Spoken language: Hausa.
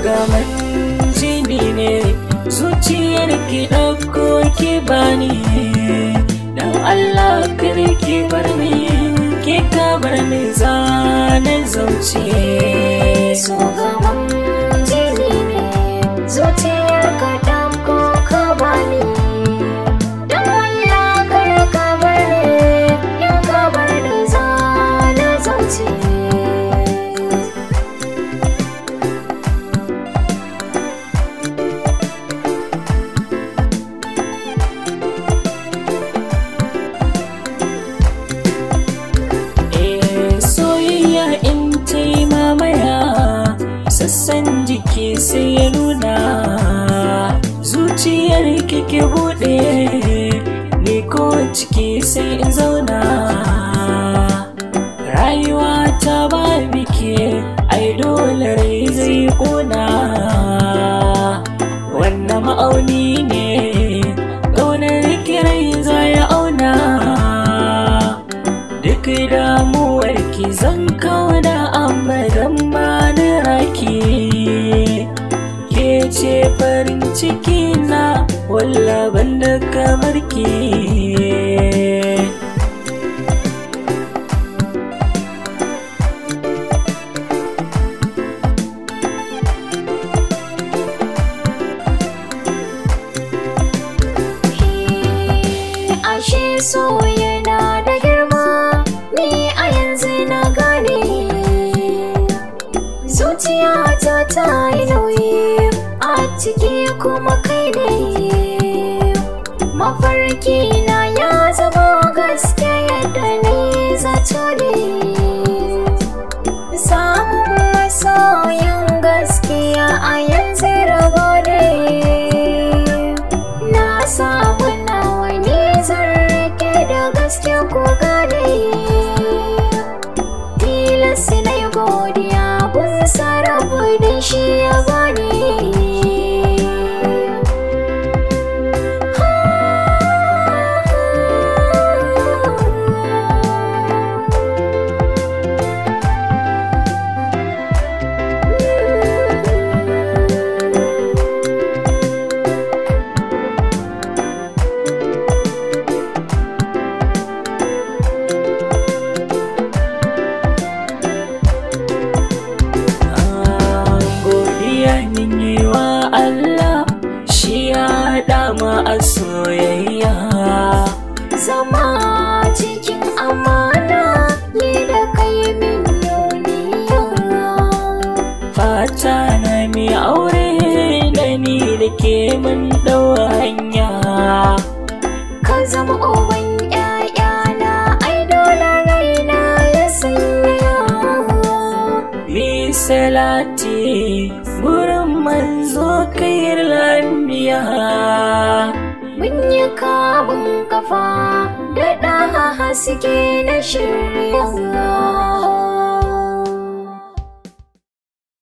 gaman jini ne, zuciyar ki ɗauko ki bani. Dan Allah kar ki bar ni, ki ka bar ni zanen zauce. So gaman jini ne, zuciyar ka ɗauko ka bani. Dan Allah kar ka bar ni, in ka bar ni zanen zauce. Soyayya in ta mamaya, sassan jiki sai ya nuna. Zuciyar kike buɗe, ni ko ciki sai in zauna. Rayuwa ta ba biki, ai dole rai zai ƙona. Wannan ma'auni ne, ƙaunar kirai za ya auna. Duk damuwar ki zan kauna abadan ba ni raki. Ke ce farin ciki na, walla banda kamar ki. Ashe so yana da girma, ni a yanzu na gane. Zuciyata ta yi nauyi, a ciki kuma kai ne. Mafarki na ya zama gaske yadda ni zato ne. Samun masoyin gaskiya a yanzu rabo ne. Na samu nawa ne zan rike da gaske ko gane. Tilas na yi godiya gun sarrafa da shi ya bani. Godiya min yi wa Allah, shi ya haɗa mu a soyayya. Zama cikin amana ni da kai min duniya. Fata na mi aure da ni da ke mun ɗau hanya. Ka zama uban ƴaƴana, ai dole raina ya sanya. Mi salati gurin manzo kai lambiya. Mun yi kamun kafa da ɗaha haske na shirya.